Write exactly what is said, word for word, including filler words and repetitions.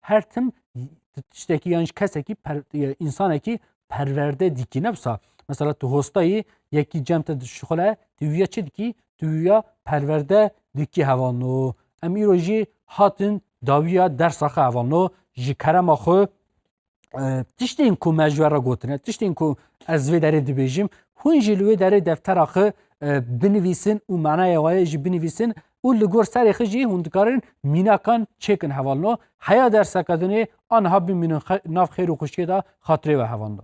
her tim tu tiştekî yan jî kesekî per, e, însanekî perwerde dikî. Ne wisa mesela tu hostayî yekî cem te dişixule, tu wiya çi dikî? Tu wiya perwerde dikî hevalno. Em îro jî hatin dawiya dersa xwe hevalno. Ji kerema xwe, e, tiştên ku me ji we re gotine, tiştên ku ez vê derê dibêjim, hûn jî li wê derê deftera xwe, e, binivîsin û manaya wayê jî binivîsin û li gor serê xwe jî hûn dikarin mînakan çêkin hevalno. Heya derseke dinê aniha bimînin xe-, nav xêr û xweşiyê de xatirê we hevalno.